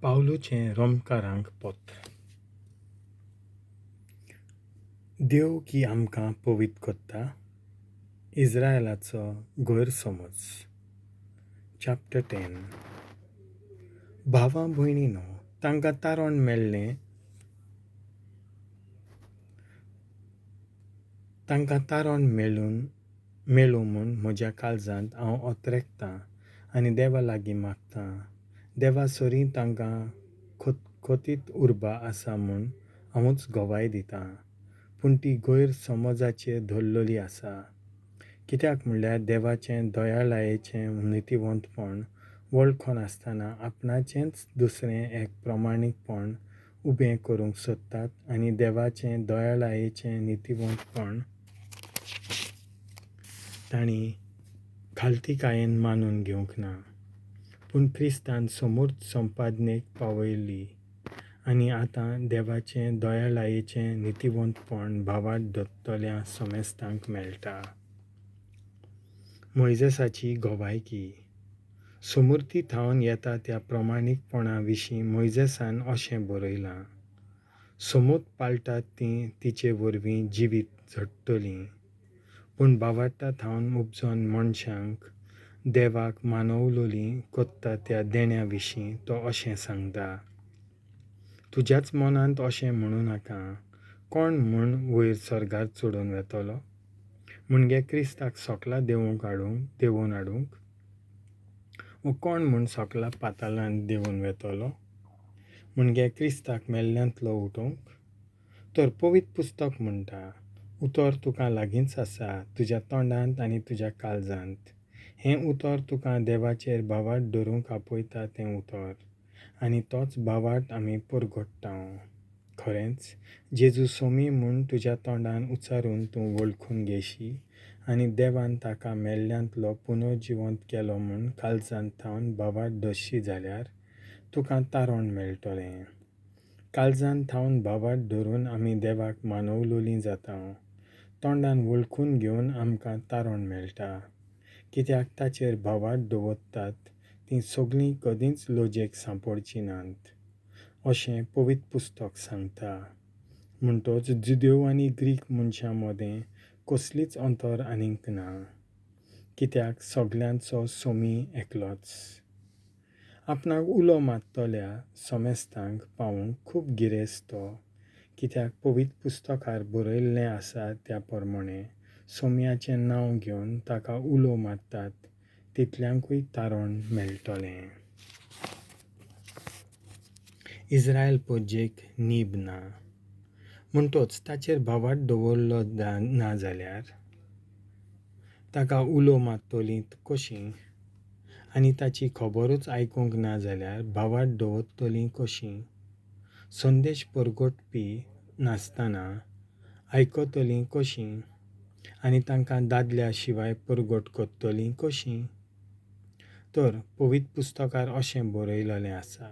पावलूचें रोमकारांक पत्र. देव की आमकां पवित्र करता? इस्रायलाचो गैरसमज. चॅप्टर 10. भावा भयणीनो, तांकां तारण मेळ्ळें, तांकां तारण मेळून मेळूं म्हूण म्हज्या काळजांत हांव अत्रेकतां आनी देवा लागीं मागतां. देवा सरीं तांकां खतखतीत उर्बा आसा म्हूण हांवूच गवाय दितां, पूण ती गैरसमजाचेर धरलेली आसा. कित्याक म्हणल्यार देवाचें दयाळायेचें नितीवंतपण वळखून आसतना आपणाचेंच दुसरें एक प्रमाणीकपण उबें करूंक सोदतात आनी देवाचें दयाळायेचें नितीवंतपण तांणी खालतीकायेन मानून घेवंक ना. पूण क्रिस्तान समूर्त संपादनेक पावयली आनी आतां देवाचें दयाळायेचें नितीवंतपण भावार्थ दत्तल्या समेस्तांक मेळटा. मोयजेसाची गवायकी. समुर्ती थावन येता त्या प्रमाणीकपणा विशीं मोयजेसान अशें बरयलां, समूत पाळटात तीं तिचे वरवीं जिवीत झडटलीं. पूण भावार्था थावन उपजोन मनशांक देवाक मानवलोली कोत्ता त्या देण्या विशीं तो अशें सांगता, तुज्याच मनांत अशें म्हणूं नाका, कोण म्हूण वयर सर्गार चडून वेतलो, म्हणजे क्रिस्ताक सोकला देवूंक हाडूंक देवून हाडूंक, वो कोण म्हूण सोकला पातालांत देवून वेतलो, म्हणजे क्रिस्ताक मेल्ल्यांतलो उठोवंक. तर पवित्र पुस्तक म्हणटा, उतर तुका लागींच आसा, तुज्या तोंडांत आनी तुज्या काळजांत. हें उतर तुका देवाचेर भावार्थ धरूंक आपयता तें उतर, आनी तोच भावार्थ आमी परगट्टांव. खरेंच, जेजू सोमी म्हूण तुज्या तोंडान उच्चारून तूं वळखून घेशी आनी देवान ताका मेल्ल्यांतलो पुनर्जिवंत केलो म्हूण काळजांत थावन भावार्थ धरशी जाल्यार तुका तारण मेळटलें. काळजांत थावन भावार्थ धरून आमी देवाक मानवलोलीं जाता, तोंडान वळखून घेवन आमकां तारण मेळटा. कित्याक ताचेर भावार्थ दवरतात तीं सगळीं कदींच लजेक सांपडचीं नात, अशें पवित्र पुस्तक सांगता. म्हणटच जुदेव आनी ग्रीक मनशां मदें कसलीच अंतर आनीक ना, कित्याक सगल्यांचो सोमी एकलोच. आपणाक उलो मारतल्या समेस्तांक पावूंक खूब गिरेस्त तो, कित्याक पवित्र पुस्तकार बरयल्लें आसा त्या प्रमाणें सोम्याचें नांव घेवन ताका उलो मारतात तितल्यांकूय तारण मेळटलें. इस्रायल पोरजेक नीब ना, म्हणटच ताचेर भावार्थ दवरलो ना जाल्यार ताका उलो मारतलीं कशीं, आनी ताची खबरूच आयकूंक ना जाल्यार भावार्थ दवरतलीं कशीं? संदेश परगटपी नासतना आयकतलीं कशीं, आनी तांकां दादल्या शिवाय परगट करतलीं कशीं? तर पवित्र पुस्तकार अशें बरयलेलें आसा,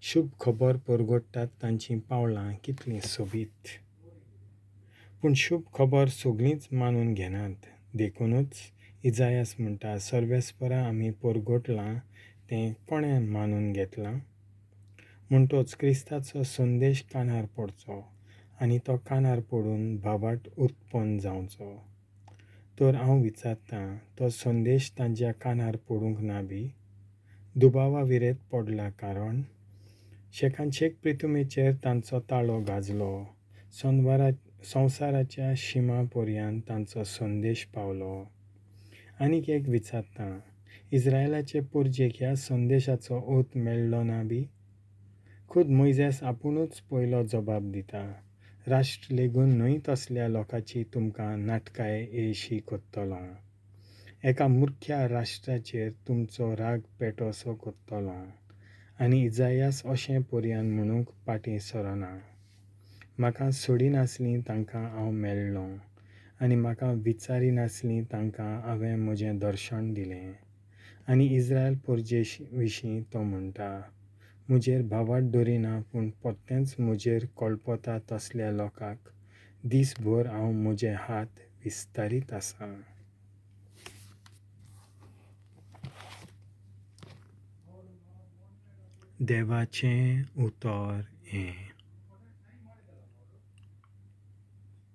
शुभ खबर परगट्टात तांचीं पावलां कितलीं सोबीत. पूण शुभ खबर सगळींच मानून घेनात, देखूनच इजायास म्हणटा, सर्वेस्परा आमी परगटलां तें कोणें मानून घेतलां? म्हणटच क्रिस्ताचो संदेश कानार पडचो आनी तो कानार पडून भावार्थ उत्पन्न जावचो. तर हांव विचारतां, तो संदेश तांच्या कानार पडूंक ना बी? दुबावा विरेत पडला, कारण शेकानशेक प्रिथुमेचेर तांचो ताळो गाजलो, संवसाराच्या शिमा पर्यंत तांचो संदेश पावलो. आनीक एक विचारतां, इस्रायलाचे पोरजेक ह्या संदेशाचो ओत मेळ्ळो ना बी? खुद मोयजेस आपुणूच पयलो जबाब दिता, राष्ट्र लेगून न्हय तसल्या लोकांची तुमकां नाटकाय येयशी करतलो, एका मुख्या राष्ट्राचेर तुमचो राग पेटोसो करतलो. आनी इजायास अशें पर्यान म्हणूंक फाटीं सरना, म्हाका सोडिनासलीं तांकां हांव मेळ्ळों, आनी म्हाका विचारिनासलीं तांकां हांवें म्हजें दर्शन दिलें. आनी इस्रायल पोरजे विशीं तो म्हणटा, म्हजेर भावार्थ दवरिना पूण परतेंच म्हजेर कळपता तसल्या लोकांक दीसभर हांव म्हजे हात विस्तारीत आसा. देवाचें उतर हें.